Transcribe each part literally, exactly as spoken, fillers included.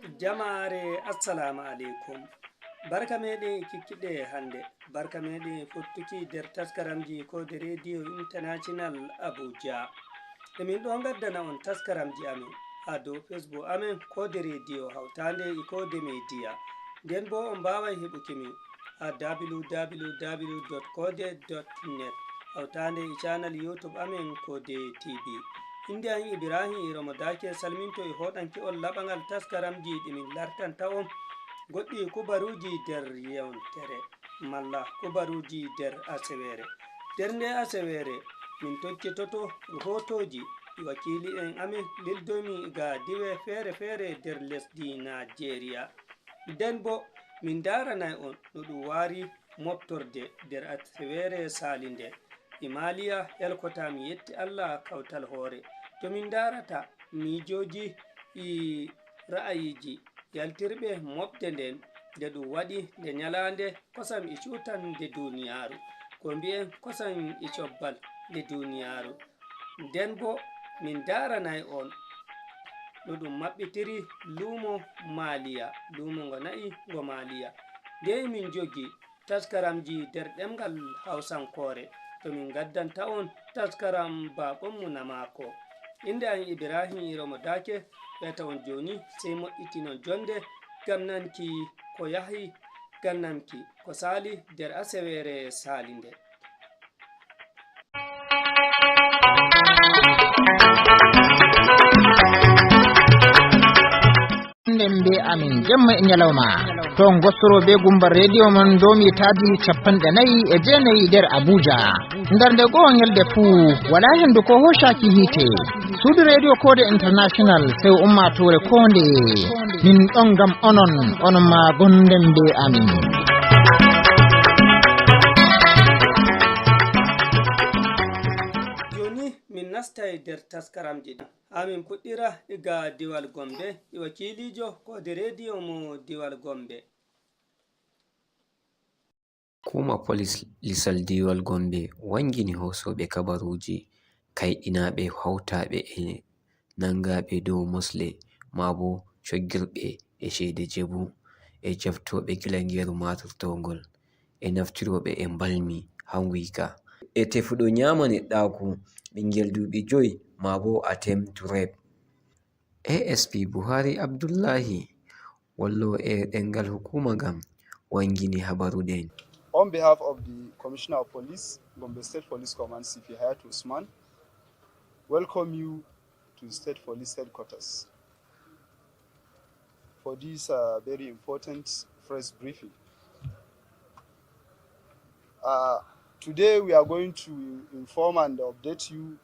Jamaare, assalamu aleykum. Barka meɗen e kikkiɗe hannde. Barka meɗen e fottuki nder taskaramji Kode Radio International Abuja. Emin ɗo ngaddana on taskaramji amin haa dow Facebook amin Kode Radio hawtaande e Kode Media. Nden boo on mbaaway heɓuki min haa w w w dot kode dot net, hawtaande e channel YouTube amin Kode T V. Innde am Ibrahim Iromo Dake salminto e hoɗanki on laɓangal taskaramji ɗi min lartanta on goɗɗi kubaruuji nder yewtere malla kubaruuji nder aseweere. Nder nde aseweere, min tokkitoto hootooji ɗi wakiili'en amin lildomi ga diwe feere-feere nder lesdi Naajeeriya. Nden boo, min ndaaranay on no ɗum waari moɓtorde nder aseweere saalinde. E Maaliya, helkota mi yetti Allah kawtal hoore. To min ndaarata miijooji e ra'ayiiji yaltirɓe moɓde nden, nde ɗum waɗi nde nyalaande kosam e cuutan nde duniyaaru, ko mbi'en kosam e cobbal nde duniyaaru. Nden boo, min ndaaranay on no ɗum maɓɓitiri luumo Maaliya, luumo ngo na'i ngo Maaliya. Ndey min njogi taskaramji nder ɗemngal Hawsankoore, to min ngaddanta on taskaram Baabonmu Namaako. Innde am Ibrahim Iromo Dake, wiyata on jooni, sey moƴƴitinon jonde ngam nanki ko yahi, ngam nanki ko saali nder aseweere saalinde. Nden be amin jemma e nyalawma. To on gostoro be gumba rediyo mon domi taadi capanɗe nayi e jeenayi nder Abuja. Nder nde go'o nyalde fuu, wala hendu ko hoshaaki hiite. Suudu rediyo Kode International, sey ummaatoore koo ndeye. Min ɗon ngam onon, onon maa gonden be amin. Jooni min nastay nder taskaramji ɗin. Haa min puɗɗira iga diwal Gombe, e wakiiliijo Kode rediyo mo diwal Gombe. Hukuuma polis lisal diiwal Gombe wangini hosooɓe kabaruuji kayɗinaaɓe hawtaaɓe e naŋgaaɓe dow mosle maa boo coggirɓe e ceede jebu e jaɓtooɓe gilangeeru maatortooŋgol e naftirooɓe e mbalmi haa nguyka e tefuɗo nyaama neɗɗaaku ɓiŋngel duuɓi joy maa boo attempt to rape. A S P Buhari Abdullahi, wollowo e ɗemngal hukuuma ngam, wangini habaru ɗen. On behalf of the Commissioner of Police, Gombe State Police Command, C P Hayatu Usman, welcome you to the State Police Headquarters for this, uh, very important press briefing. Uh, today we are going to inform and update you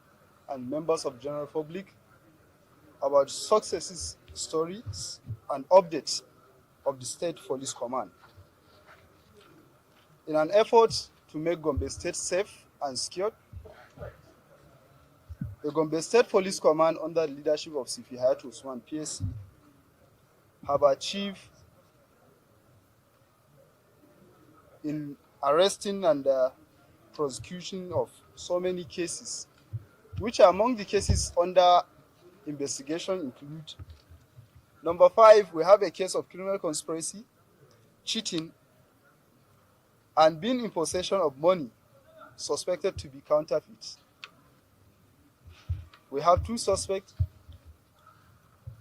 and members of general public about successes, stories, and updates of the State Police Command. In an effort to make Gombe State safe and secure, the Gombe State Police Command, under the leadership of C P Hayatu Usman, P S C, have achieved in arresting and, uh, prosecution of so many cases, which among the cases under investigation include: number five, we have a case of criminal conspiracy, cheating, and being in possession of money suspected to be counterfeit. We have two suspects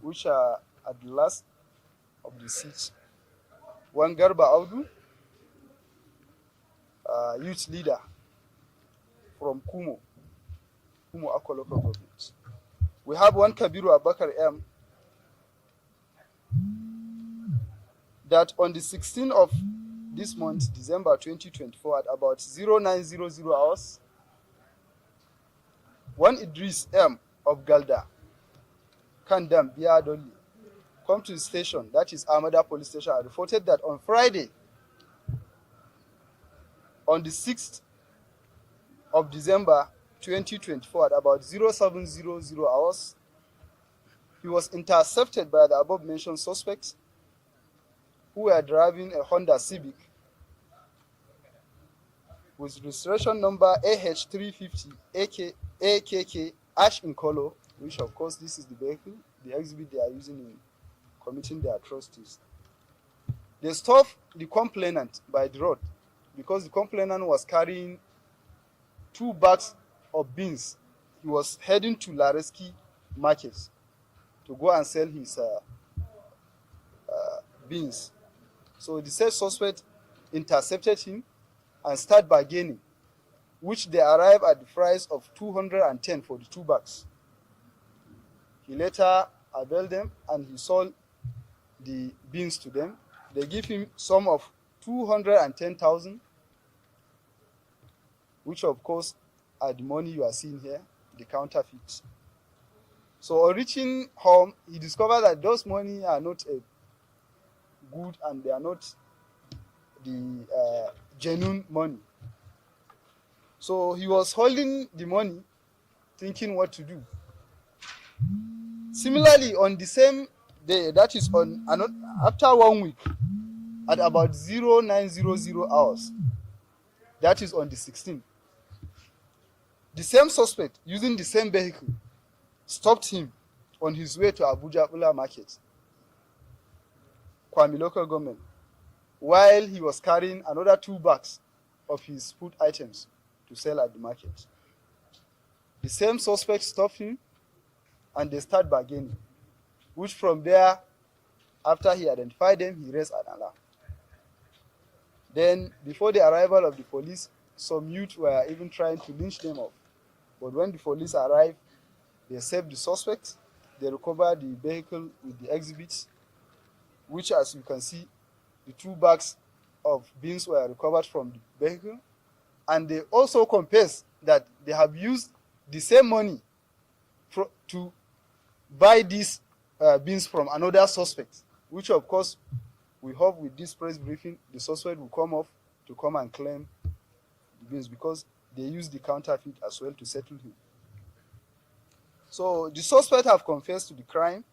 which are at the last of the siege. One Garba Audu, uh, youth leader from Kumo, Kumo Akko local government. We have one Kabiru Abakar M, that on the sixteenth of this month, December twenty twenty-four, at about zero nine zero zero hours, one Idris M of Galda, Kandam, Biadolli, come to the station, that is Amada Police Station, and reported that on Friday, on the sixth of December twenty twenty-four, at about zero seven zero zero hours, he was intercepted by the above mentioned suspects who were driving a Honda Civic with registration number A H three fifty A K, A K K, ash in color, which of course this is the vehicle, the exhibit they are using in committing the atrocities. They stopped the complainant by the road because the complainant was carrying two bags of beans. He was heading to Lareski market to go and sell his uh, uh, beans. So the said suspect intercepted him and started bargaining, which they arrived at the price of two hundred and ten for the two bags. He later availed them and he sold the beans to them. They give him sum of two hundred and ten thousand, which of course are the money you are seeing here, the counterfeit. So on reaching home, he discovered that those money are not a good and they are not the uh, genuine money. So he was holding the money, thinking what to do. Similarly, on the same day, that is on ano- after one week, at about zero nine zero zero hours, that is on the sixteenth, the same suspect, using the same vehicle, stopped him on his way to Abuja Bula Market, Kwami local government, while he was carrying another two bags of his food items to sell at the market. The same suspect stopped him and they start bargaining, which from there, after he identified them, he raised an alarm. Then, before the arrival of the police, some youth were even trying to lynch them up. But when the police arrived, they saved the suspects, they recovered the vehicle with the exhibits, which, as you can see, the two bags of beans were recovered from the vehicle, and they also confessed that they have used the same money fro- to buy these uh, beans from another suspect, which of course we hope with this press briefing the suspect will come off to come and claim the beans because they used the counterfeit as well to settle him. So the suspect have confessed to the crime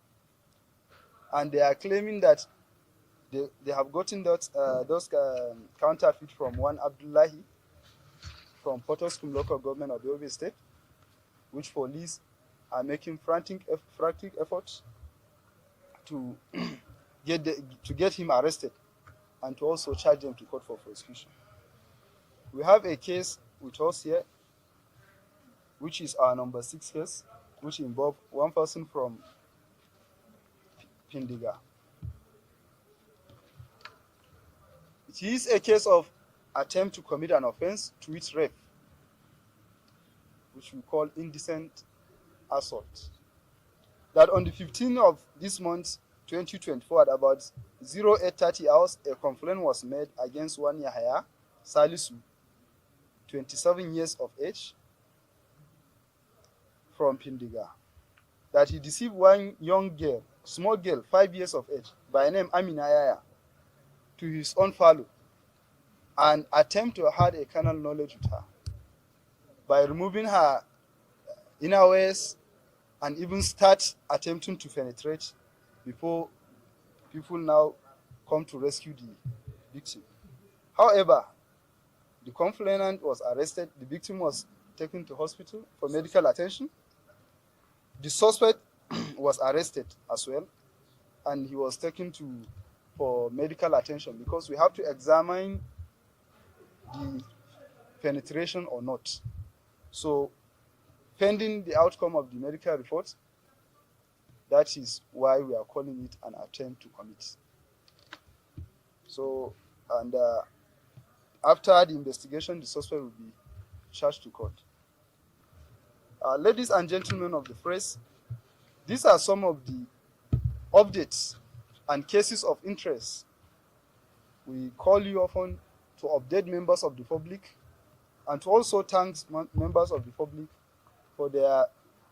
and they are claiming that they, they have gotten that, uh, those um, counterfeit from one Abdullahi from Potoskum local government of Yobe State, which police are making frantic, frantic efforts to get the, to get him arrested and to also charge them to court for prosecution. We have a case with us here, which is our number six case, which involved one person from Pindiga. It is a case of attempt to commit an offense, to wit rape, which we call indecent assault. That on the fifteenth of this month, twenty twenty-four, at about zero eight thirty hours, a complaint was made against one Yahaya Salisu, twenty-seven years of age, from Pindiga, that he deceived one young girl, small girl, five years of age, by name Amina Yaya, to his own fellow, and attempt to have a carnal knowledge with her by removing her inner wears and even start attempting to penetrate before people now come to rescue the victim. However, the complainant was arrested. The victim was taken to hospital for medical attention. The suspect was arrested as well, and he was taken to for medical attention because we have to examine the penetration or not. So, pending the outcome of the medical report, that is why we are calling it an attempt to commit. So, and uh, after the investigation, the suspect will be charged to court. Uh, ladies and gentlemen of the press, these are some of the updates and cases of interest. We call you upon to update members of the public and to also thank members of the public for their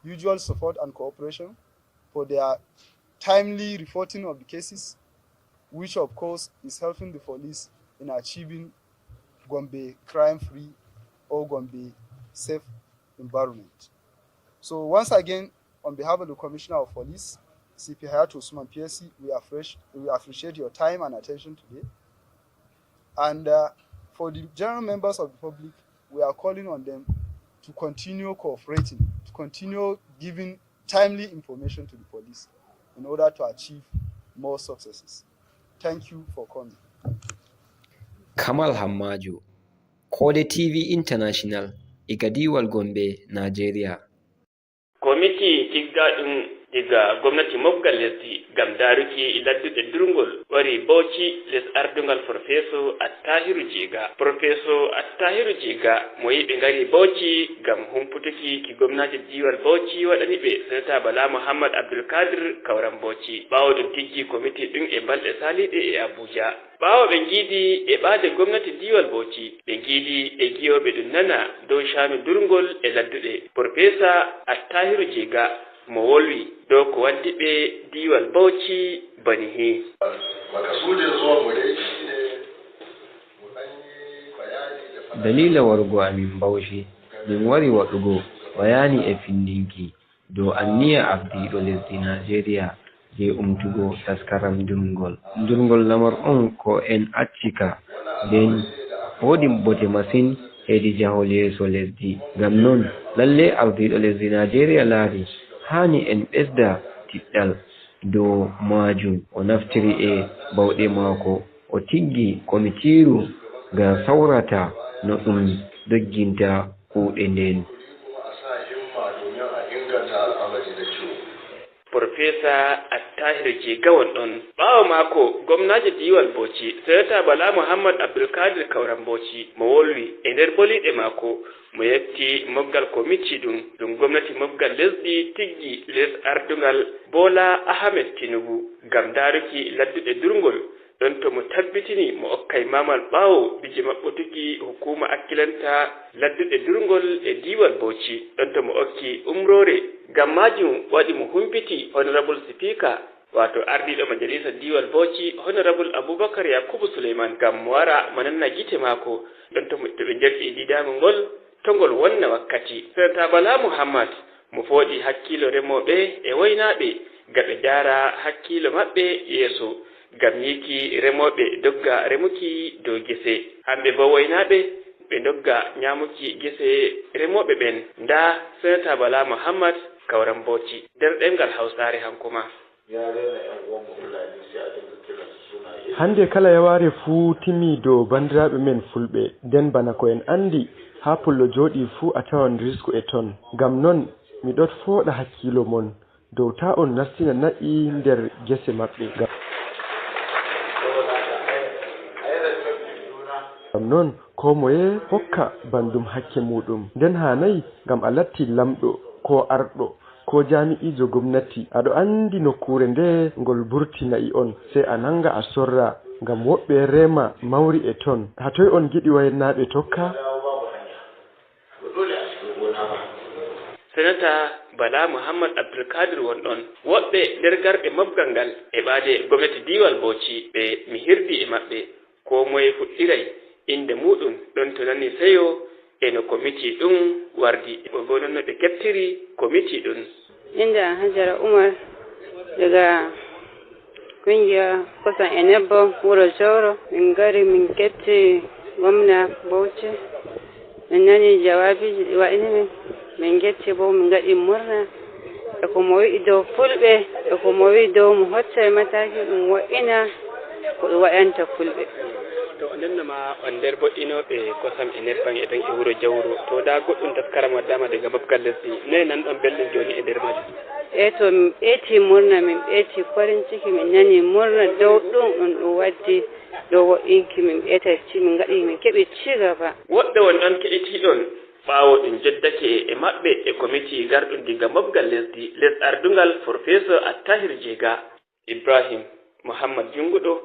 usual support and cooperation, for their timely reporting of the cases, which of course is helping the police in achieving Gombe crime-free or Gombe safe environment. So once again, on behalf of the Commissioner of Police, C P Hayatu Usman P S C, we appreciate, we appreciate your time and attention today. And uh, for the general members of the public, we are calling on them to continue cooperating, to continue giving timely information to the police in order to achieve more successes. Thank you for coming. Kamal Hammaajo, Koode T V International, iga diiwal Gombe, Naajeeriya. Komiti tiggaaɗum diga gomnati mobgal lesdi ngam daaruki ladduɗe durngol wari Bauchi les ardungal Profeso Attahiru Jega. Profeso Attahiru Jega mo yiɓe ngari Bauchi ngam humputuki ki gomnaajo diiwal Bauchi waɗani ɓe Senata Bala Muhammad Abdul Kadir Kauran Bauchi. Ɓaawo ɗum tiggi komiti ɗum e balɗe saaliiɗe e Abuja. Ɓaawo ɓe ngiidi e ɓaade gomnati diiwal Bauchi, ɓe ngiidi e ngiyooɓe ɗum nana dow caanu durngol e ladduɗe. Profesa Attahiru Jega mo wolwi dow ko waddi ɓe diiwal Bauchi banihi. Daliila warugo amin Bauchi, min wari waɗugo bayaani e findinki dow anniya ardiiɗo lesdi Naajeeriya jey umtugo taskaram durngol. Durngol lamar on ko en acci ka, nden woodi bote masin hedi jahol yeeso lesdi. Ngam non, lalle ardiiɗo lesdi Naajeeriya laari haani en ɓesda tiɗɗal dow maajum. O naftiri e bawɗe maako, o tiggi komitiiru nga sawrata no ɗum dogginta kuuɗe nden. Profesa Attahir Jega won ɗon. Ɓaawo maako, gomnaajo diiwal Bauchi, Senata Bala Muhammad Abdulkadir Kauran Bauchi, mo wolwi e nder boliiɗe maako, mo yetti moggal komiti ɗum, ɗum gomnati mobgal lesdi tiggi les ardungal Bola Ahmed Tinubu ngam ndaaruki ladduɗe durngol. Ɗon to mo tabbitini mo okkay mamal ɓaawo bije maɓɓutuki hukuma akkilanta ladduɗe durngol e diiwal Bauchi. Ɗon to mo okki umroore. Ngam maajum waɗi mo humpiti Honorable Speaker, waato ardiiɗo majalisa diiwal Bauchi, Honorable Abubakar Yakubu Suleiman, ngam mo wara mo nanna gite maako. Ɗon to mo, to ɓe njarti e diidaango ngol, to ngol wonna wakkati. Senata Bala Muhammad, mo fooɗi hakkiilo remooɓe e waynaaɓe, ngam ɓe ndaara hakkiilo maɓɓe yeeso, ngam yiiki remooɓe dogga remuki dow gese. Hamɓe boo waynaaɓe, ɓe ndogga nyaamuki gese remooɓe ɓen. Ndaa Senata Bala Muhammad Kauran Bauchi, nder ɗemngal Hawsaare hanko maa. Hannde kala yawaare fuu timmi dow banndiraaɓe men Fulɓe, nden bana ko en anndi, haa pullo jooɗi fuu a tawan risku e ton. Ngam non, mi ɗon fooɗa hakkiilo mon dow taa on nastina na'i nder gese maɓɓe. Ngam ngam non, koo moye hokka banndum hakke muuɗum. Nden haanay ngam a latti laamɗo koo arɗo koo jaami'iijo gomnati, a ɗo anndi nokkuure nde ngol burti na'i on, sey a nannga a sorra ngam woɓɓe rema mawri e ton. Haa toy on ngiɗi waynaaɓe tokka? Senata Bala Muhammad Abdulkadir won ɗon. Woɓɓe nder garɓe mobgal ngal e ɓaade gomnati diiwal Bauchi ɓe mi hirdi e maɓɓe. Koo moye fuɗɗiray innde muuɗum, ɗon to nani seyo e no komiti ɗum wardi. Ɓe boo non no ɓe keɓtiri komiti ɗum. Innde am Hajara Umar, daga kungiya Kosam e Nebbam wuro Jawro. Min ngari min keɓti gomna Bauchi. Min nani jawaabiiji ɗi waɗani min. Min ngetti boo, min ngaɗi murna. E ko mo wi'i dow Fulɓe, e ko mo wi'i dow mo hoccay mataaki ɗum wo'ina ko ɗum waɗanta Fulɓe. To, o ndenno ma on nder boɗɗinooɓe kosam e nebbam e ɗon e wuro Jawro. To, ndaa goɗɗum taskaram waddaama daga mobgal lesdi. Noy nanɗon belɗum jooni e nder maajum? E to, min ɓeyti murna, min ɓeyti farin ciki, min nani murna dow ɗum ɗum ɗum waddi. Ɗo wo'inki min ɓeeta ci-, min ngaɗi, min keɓi cigaba. Woɗɓe won ɗon keɗitiiɗon ɓaawo ɗum joddake e maɓɓe e komiti garɗum diga mobgal lesdi, les ardungal Professor Attahir Jega. Ibrahim Muhammad Junguɗo,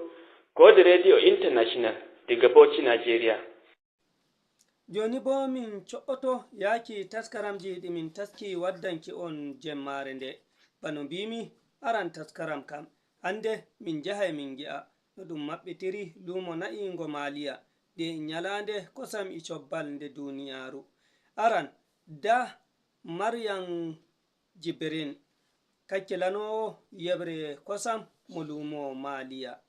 Koode Radio International diga Bauchi, Nigeria. Jooni boo min co'oto yaaki taskaramji ɗi min taski waddanki on jemmaare nde. Bano mbiimi, aran taskaram kam, hannde min njahay min ngi'a no ɗum maɓɓitiri luumo na'i ngo Maaliya, ɗi nyalaande kosam e cobbal nde duniyaaru. Aran, Da Maryam Jibrin, kakkilanoowo yeɓre kosam mo luumo Maaliya.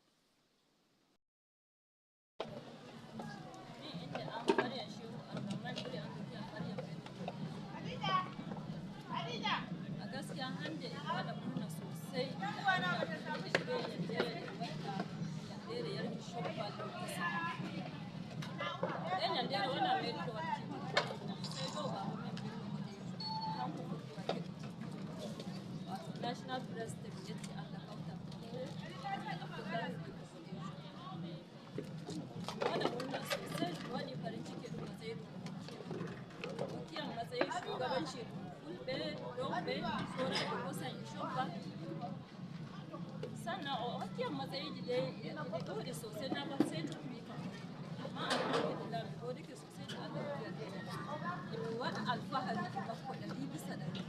Gaskiya matsayiji dai ya ɗauke sosai, na ba sai tukuri kam. Amma alhamdulillah, mi gode ke sosai da Allah ya yarda. E mi waɗa alfahari da makko ɗari bisa ɗari.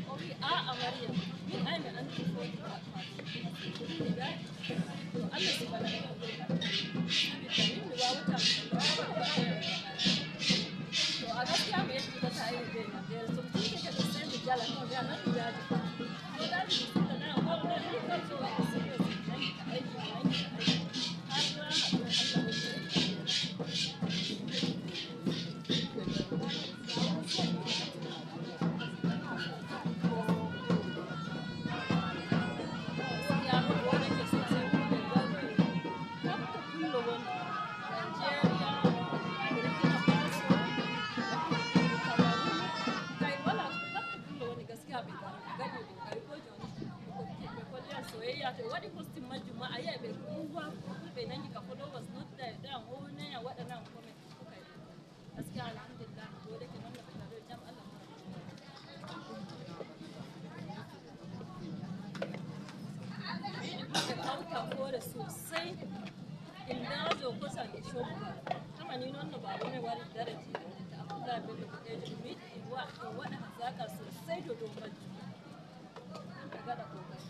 O wi, "A'a, Maryam, min ay mi anndi ko woni." To Allah subhanahu wa ta'ala. Min mi waawata. To a gaskiya mi yetti ba ta iri be na. There is something that can say mi jala. No, they are not ready. No, that is the thing that I want. That is the thing that I want. Har na haɗu Allah. Gaskiya ɓe ngari, ɓe ngari ko jooni. Ɓe kolli yam soyayya, to ɓe waɗi posting majjum ma, a yi'ay ɓe ɗon huuwa, ɓe nangi ka followers, nodda e ɗa, o naya, waɗana am comment. Gaskiya, alhamdulillah, mi godake non no ɓe ngari jam, Allah. Ɓe hawta hoore sosai. Inda jo kusan shop. Kama ni non no baba mai wari daraji da Abdullahi Bello Bodejo mi wa wa da hazaka sosai da dogon. Daga da kokari.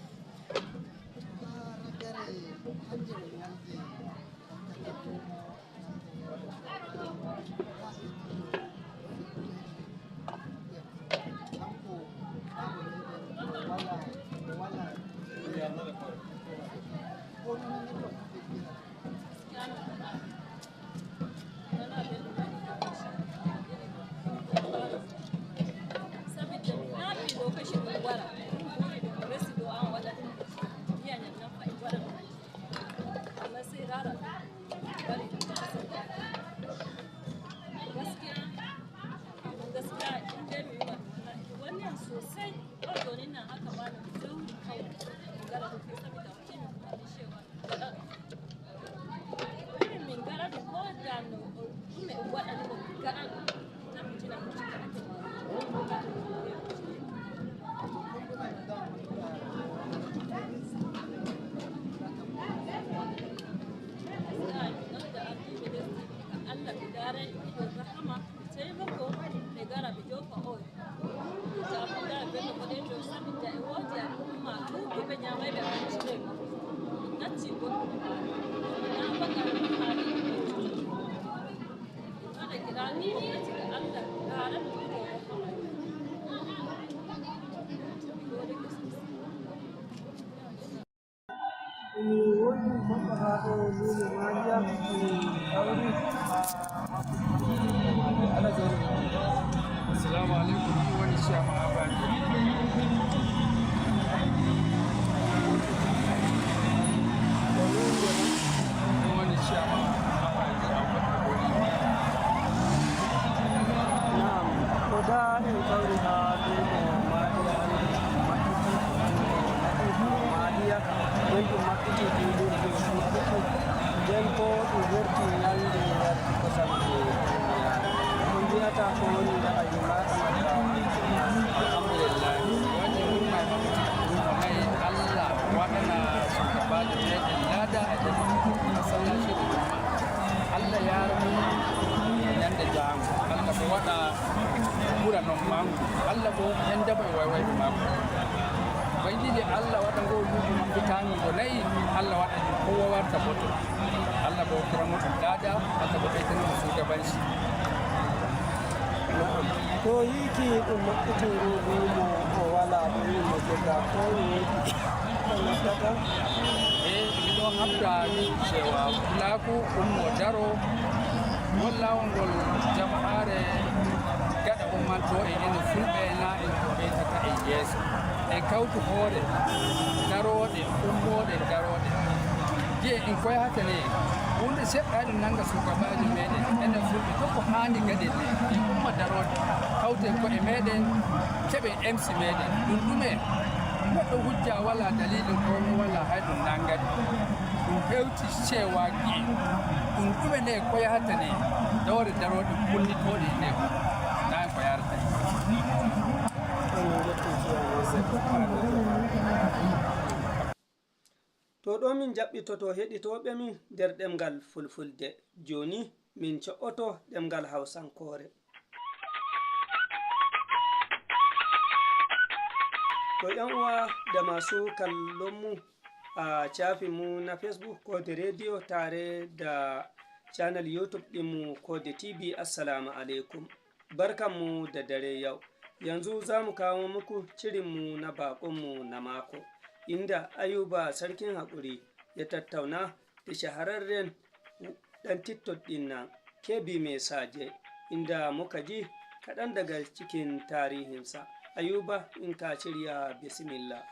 Gaskiya, amma gaskiya, in dai mu yi magana, wannan sosai, kawai domin nan haka ba da zauri kawai. Gara da ke saboda mutum ya kuma cewa, irin min gara da ko da no, ɗume waɗani mo min gara ɗum. Tan mi tina mo cika ake. Allah ɓe daara en ido rahama, taimako, ɓe gara ɓe jofa on. Abdullahi Bello Bodejo sabida e woodi al'umma ɗuuɗɗo ɓe nyaamay ɓe abinci ley makko. Natti goɗɗum. Na bakar haali. Waɗa kiraani ko natti ga Allah, gara mi ido rahama. Mi gode ko sosai. Mi woni goɗɗo haa ɗo luumo Maaliya, mi hawri haa Assalamu alaikum, ni woni Chairman Abaji. Ni woni Chairman Abaji, Abubakar Boli. Naam, ko da en kawri haa luumo Maaliya, maɓɓiti, maɓɓiti Maaliya, nden ɗum maɓɓiti juulirde, juulirde. Nden ko ɗum werti nyalnde yardi kosam je duniyaaru. Ko mbi'ata ko woni ra'ayi maaɗa, Madda? Alhamdulillah. Waɗi ɗum may, ɗum may Allah waɗana sukabaajo meɗen laada e nder masallaci ɗum. Allah yaarani nyande jaango. Allah ko waɗa ɓura non mangu. Allah bo yandamo e waywayo maako. Ubangiji Allah waɗa ngo duuɓi mabɓe taani ngo nayi, Allah waɗa ni kowa warta bote. Allah bo hokkira mo ɗum laada, Allah bo ɓeydana mo shugabanci. Na'am. To yiiki ɗum maɓɓiti ngu luumo o wala ɗum mo joga ko woodi. E miɗo habda cewa pulaaku ummo daro, ngol laawol ngol jama'aare gaɗa ummanto e enen fulɓe na en ko ɓeytata e yeeso. En kawtu hoore darooɗe, ummooɗe darooɗe. Ji'e in koyata ne, huunde seɗɗa ɗum nanga sukabaajo meɗen, enen fulɓe, to ko haandi gaɗen ne, en umma daroɗen, kawten ko'e meɗen, keɓen M C meɗen. Ɗum ɗume? Neɗɗo hujja wala dalilu ko wala hay ɗum nangani. Ɗum hewti cewa gi'e. Ɗum ɗume ne koyata ne, dawre daroɗe kunnitooɗe ne, na ko yarata. To ɗo min jaɓɓitoto heɗitooɓe min nder ɗemngal Fulfulde. Jooni min co'oto ɗemngal Hawsankoore. To yan uwa da masu kallon mu a shafinmu na Facebook Kode Radio tare da channel YouTube ɗinmu Kode T V. Assalamu alaikum. Barkanmu da dare yau. Yanzu za mu kawo muku shirinmu na baƙonmu na mako, inda Ayuba Sarkin Haƙuri ya tattauna da shahararren ɗan TikTok ɗin nan, K B Mai Saje, inda muka ji kaɗan daga cikin tarihinsa. Ayuba, in ka shirya, bismillah.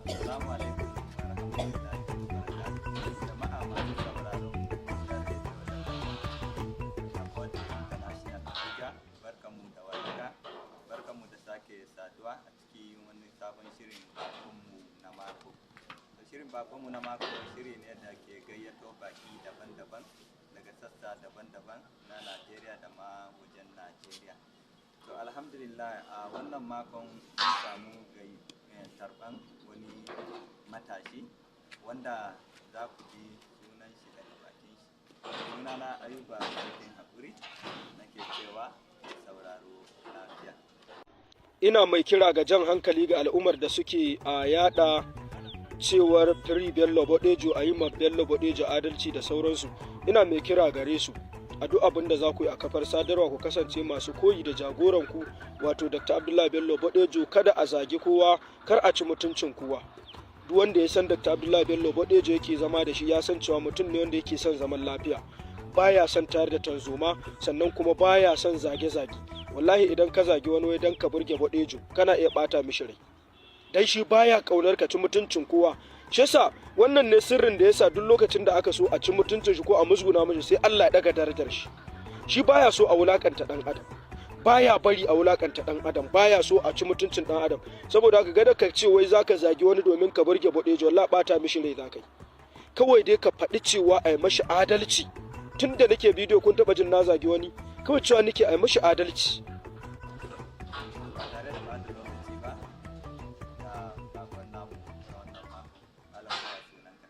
Assalamu alaikum wa rahmatullahi wa barakatuh. Jama'a masu sauraron mu, gidan rediyo da talabijin na Bond International Abuja, barkanmu da warhaka. Barkanmu da sake saduwa a cikin wani sabon shirin bakonmu na mako. To, shirin bakonmu na mako shiri ne da ke gayyato baki daban-daban daga sassa daban-daban na Najeriya da ma wajen Najeriya. To, alhamdulillah, a wannan makon mun samu gai-, eh, tarban wani matashi wanda za ku ji sunan shi daga bakin shi. Sunana Ayuba Sarkin Haƙuri, nake cewa sauraro lafiya. Ina mai kira ga jan hankali ga al'ummar da suke a yaɗa cewar Free Bello Bodejo, a yi ma Bello Bodejo adalci da sauransu. Ina mai kira gare su, a duk abin da za ku yi a kafar sadarwa, ku kasance masu koyi da jagoranku, wato Dakta Abdullahi Bello Bodejo. Kada a zagi kowa, kar a ci mutuncin kowa. Duk wanda ya san Dakta Abdullahi Bello Bodejo yake zama da shi, ya san cewa mutum ne wanda yake son zaman lafiya. Baya son tayar da tarzoma, sannan kuma baya son zage-zage. Wallahi, idan ka zagi wani wai dan ka burge Bodejo, kana iya ɓata mishi rai. Dan shi baya ƙaunar ka ci mutuncin kowa. Shi yasa wannan ne sirrin da yasa duk lokacin da aka so a ci mutuncin shi ko a musguna mishi, sai Allah ya ɗaga darajar shi. Shi baya so a wulakanta ɗan adam. Baya bari a wulakanta ɗan adam. Baya so a ci mutuncin ɗan adam. Saboda haka, kada ka ce wai zaka zagi wani domin ka burge Bodejo, wallahi ɓata mishi rai zaka yi. Kawai dai ka faɗi cewa a yi mashi adalci. Tun da nake bidiyo, kun taɓa jin na zagi wani? Kawai cewa nake a yi mashi adalci. Ba tare da ɓata lokaci ba, ga bakon namu na wannan mako. Malam, ya sunanka?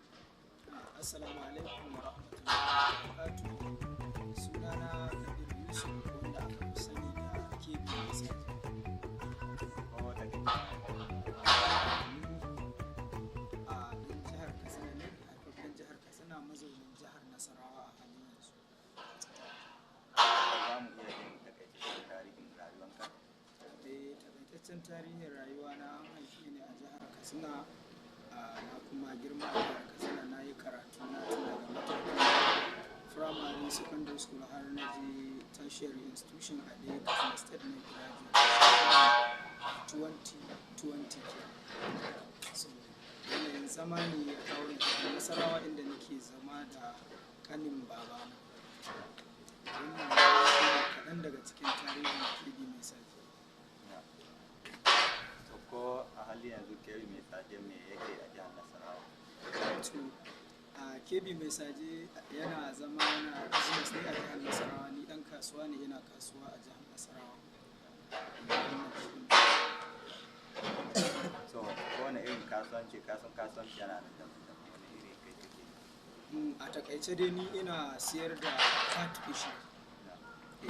Assalamu alaikum wa rahmatullahi wa barakatuh. Sunana Kabir Yusuf, wanda aka fi sani da K B Message. Ko daga ina? A ɗan jihar Katsina ne, haifaffen jihar Katsina, mazaunin jihar Nasarawa a halin yanzu. Za mu iya jin takaitaccen tarihin rayuwanka? Eh, takaitaccen tarihin rayuwa na, an haife ni a jihar Katsina, a, na kuma girma a jihar Katsina. Na yi karatu na tun daga matakin primary, secondary school har na je tertiary institution a ɗaya Katsina State na graduate twenty twenty kenan. So, yanayin zama ne ya kawo ni jihar Nasarawa, inda nake zama da kanin babana. Wannan shi ne kaɗan daga cikin tarihin K B Message. Na. To, ko a hali yanzu K B Message me yake a jihar Nasarawa? To, a, K B Message yana zama yana business ne a jihar Nasarawa. Ni ɗan kasuwa ne, yana kasuwa a jihar Nasarawa. Wannan shi ne. So, kowane irin kasuwanci, kasan kasuwanci yana da daban-daban. Wani iri kai kake yi? Mm, a takaice dai, ni ina siyar da catfish ne. Na.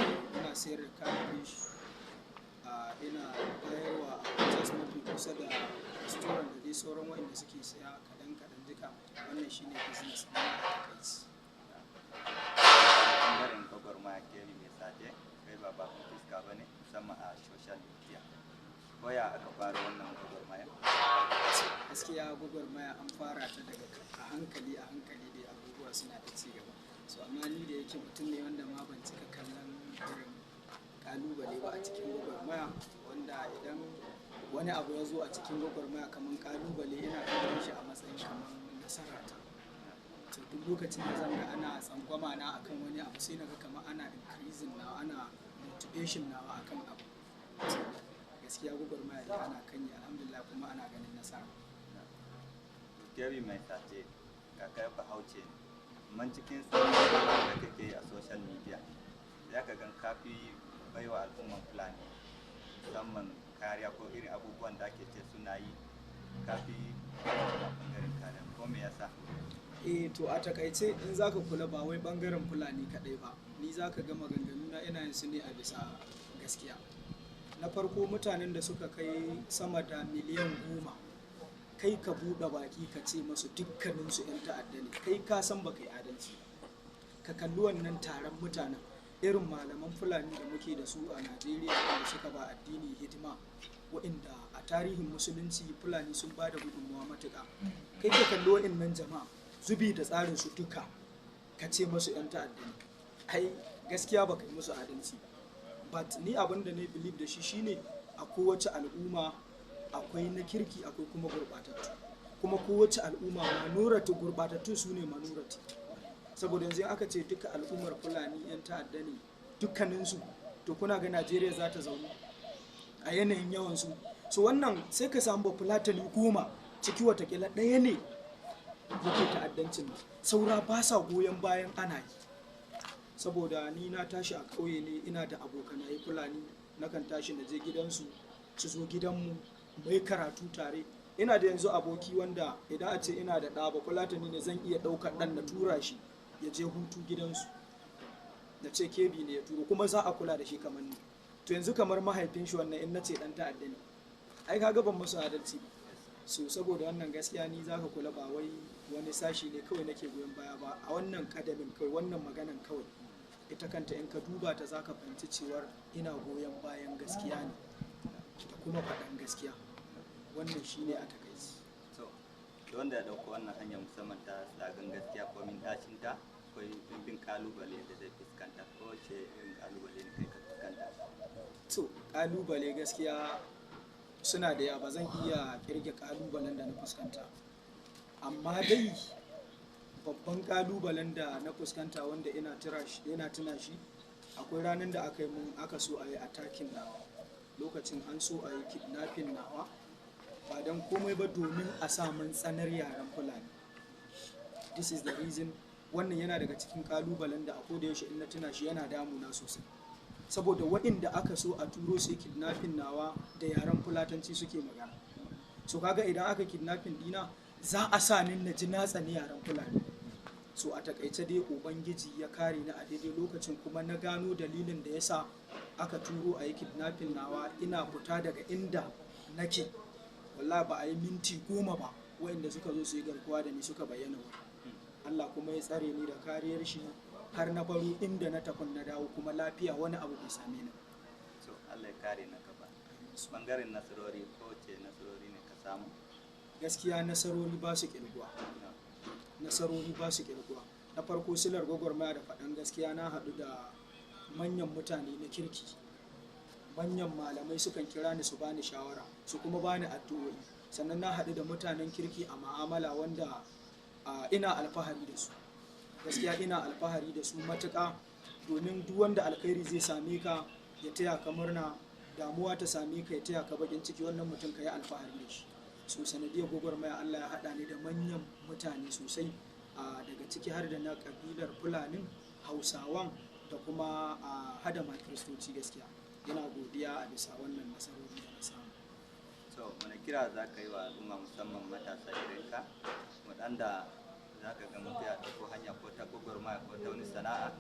Eh, ina siyar da catfish. Ah, ina bayarwa a hotels mafi kusa da restaurant da dai sauran waɗanda suke saya kaɗan-kaɗan duka. Wannan shi ne business ɗina a takaice. Ɓangaren gwagwarmaya, K B Message, kai ba bakon fuska ba ne, musamman a social media. Ko ya aka fara wannan gwagwarmaya? Gaskiya, gwagwarmaya an fara ta daga ka-, a hankali, a hankali dai abubuwa suna ta ci gaba. So, amma ni da yake mutum ne wanda ma ban cika kallon irin ƙalubale ba a cikin gwagwarmaya, wani Da idan wani abu ya zo a cikin gwagwarmaya kamar ƙalubale, ina kallon shi a matsayin kamar nasara ta. To, duk lokacin da zan ga ana tsangwama na akan wani abu, sai na ga kamar ana increasing na, ana motivation nawa akan abu. Gaskiya gwagwarmaya dai ana kan yi, alhamdulillah, kuma ana ganin nasara. Kebi mai sace, ka kai Bahaushe ne. Amma cikin sauran da kake yi a social media, za ka gan ka fi baiwa al'umman Fulani, musamman kariya ko irin abubuwan da ake ce suna yi, ka fi baiwa ɓangaren kariya. Ko me yasa? Eh, to, a takaice, in za ka kula, ba wai ɓangaren Fulani kaɗai ba, ni za ka ga maganganu na ina yin su ne a bisa gaskiya. Na farko, mutanen da suka kai sama da miliyan goma, kai ka buɗe baki ka ce masu dukkaninsu 'yan ta'adda ne, kai ka san ba kai adalci ba. Ka kalli wannan taron mutanen, irin malaman Fulani da muke da su a Najeriya wanda suka ba addini hidima, waɗanda a tarihin musulunci Fulani sun ba da gudunmawa matuƙa. Kai ka kalli waɗannan jama'a, zubi da tsarin su duka, ka ce masu 'yan ta'adda ne. Ai, gaskiya ba kai musu adalci ba. But ni abin da na believe da shi shine, a kowace al'umma akwai na kirki, akwai kuma gurɓatattu. Kuma kowace al'umma minority, gurɓatattu su ne minority. Saboda yanzu in aka ce duka al'ummar Fulani 'yan ta'adda ne dukkaninsu, to, kuna ga Najeriya za ta zaunu a yanayin yawansu? So wannan sai ka samu Bafulatani goma, ciki watakila ɗaya ne yake ta'addancin nan. Saura ba sa goyon bayan ana yi. Saboda ni na tashi a ƙauye ne, ina da abokanaye Fulani, nakan tashi na je gidansu, su zo gidanmu, mu yi karatu tare. Ina da yanzu aboki wanda idan a ce ina da ɗa Bafulatani ne, zan iya ɗaukar ɗan na tura shi ya je hutu gidansu. Na ce Kebi ne ya turo, kuma za a kula da shi kamar ni. To, yanzu kamar mahaifin shi wannan, in na ce ɗan ta'adda ne, ai kaga ban musu adalci ba. So saboda wannan gaskiya ni za ka kula ba wai wani sashi ne kawai nake goyon baya ba, a wannan ƙadamin kawai, wannan maganan kawai, ita kanta in ka duba ta za ka fahimci cewar ina goyon bayan gaskiya ne da kuma faɗan gaskiya. Wannan shi ne a takaice. To, duk wanda ya ɗauko wannan hanya musamman ta tsagan gaskiya komin ɗacinta, akwai ɗimbin ƙalubale da zai fuskanta. Ko ce irin ƙalubale ne kai ka fuskanta? To, ƙalubale gaskiya suna da yawa, ba zan iya ƙirge ƙalubalen da na fuskanta. Amma dai babban ƙalubalen da na fuskanta wanda ina tura shi, ina tuna shi, akwai ranar da aka yi mun, aka so a yi attacking nawa. Lokacin an so a yi kidnapping nawa, ba don komai ba domin a sa mun tsanar yaren Fulani. This is the reason, wannan yana daga cikin ƙalubalen da a koda yaushe in na tuna shi yana damuna sosai. Saboda waɗanda aka so a turo su yi kidnapping nawa da yaren Fulatanci suke magana. So kaga idan aka kidnapping dina, za a sa ni na ji na tsani yaren Fulani. So a takaice dai Ubangiji ya kare ni a daidai lokacin kuma na gano dalilin da ya sa aka turo a yi kidnapping nawa, ina fita daga inda nake. Wallahi ba a yi minti goma ba, waɗanda suka zo su yi garkuwa da ni suka bayyana wuri. Allah kuma ya tsare ni da kariyar shi har na baro inda na tafi na dawo kuma lafiya, wani abu bai same ni ba. To, Allah ya kare na gaba. Ɓangaren nasarori, ko ce nasarori ne ka samu? Gaskiya nasarori ba su ƙirguwa. Nasarori ba su ƙirguwa. Na farko silar gwagwarmaya da faɗan gaskiya na haɗu da manyan mutane na kirki. Manyan malamai sukan kira ni su bani shawara, su kuma bani addu'o'i. Sannan na haɗu da mutanen kirki a ma'amala wanda, a, ina alfahari da su. Gaskiya ina alfahari da su matuƙa, domin duk wanda alkhairi zai same ka ya taya ka murna, damuwa ta same ka ya taya ka baƙin ciki, wannan mutum ka yi alfahari da shi. So sanadiyar gwagwarmaya Allah ya haɗa ni da manyan mutane sosai, a, daga ciki har da na ƙabilar Fulanin, Hausawan da kuma, a, hada ma Kiristoci gaskiya. Ina godiya a bisa wannan nasarori da na samu. To, wani kira za ka yi wa al'umma musamman matasa irin ka, waɗanda za ka ga mutum ya ɗauko hanya ko ta gwagwarmaya ko ta wani sana'a,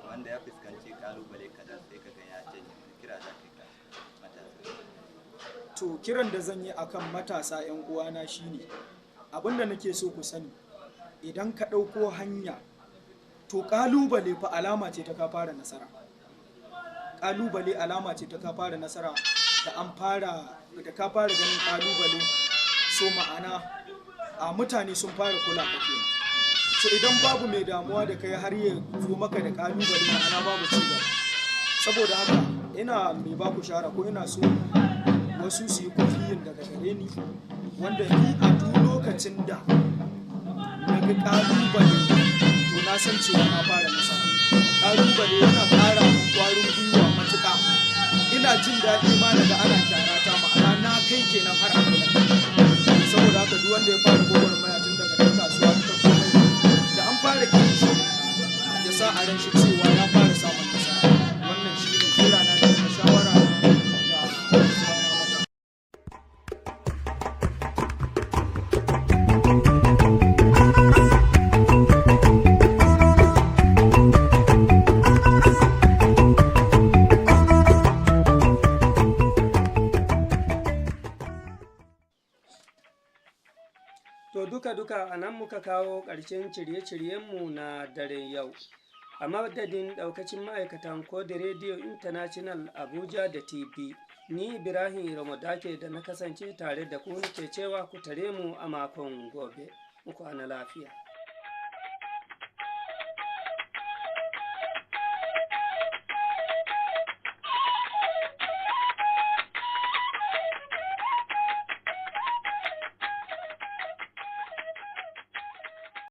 wanda ya fuskanci ƙalubale kaɗan sai ka ga ya janye, wani kira za ka yi ka matasa? To, kiran da zan yi akan matasa 'yan uwana shine, abin da nake so ku sani, idan ka ɗauko hanya, to, ƙalubale fa alama ce ta ka fara nasara. Ƙalubale alama ce ta ka fara nasara. Da an fara, da ka fara ganin ƙalubale, so ma'ana, a, mutane sun fara kula ka kenan. So idan babu mai damuwa da kai har ya zo maka da ƙalubale, ma'ana babu ci gaba. Saboda haka ina mai ba ku shawara, ko ina so Su su yi kofiyin daga gare ni, wanda ni a duk lokacin da na ga ƙalubale, to na san cewa na fara nasara. Ƙalubale yana ƙara min ƙwarin gwiwa matuƙa. Ina jin daɗi ma na ga ana kyarata, ma'ana na kai kenan har a kai. Saboda haka duk wanda ya fara gwagwarmaya tun daga ɗan kasuwa ta komai, da an fara kishi ya sa a ran shi cewa ya fara samun nasara. Wannan shi ne kira na da kuma shawara ga masu rana mata. To, duka-duka a nan muka kawo ƙarshen shirye-shiryenmu na daren yau. A madadin ɗaukacin ma'aikatan Kode Radio International Abuja da T V, ni Ibrahim Iromo Dake da na kasance tare da ku nake cewa ku tare mu a makon gobe. Mu kwana lafiya.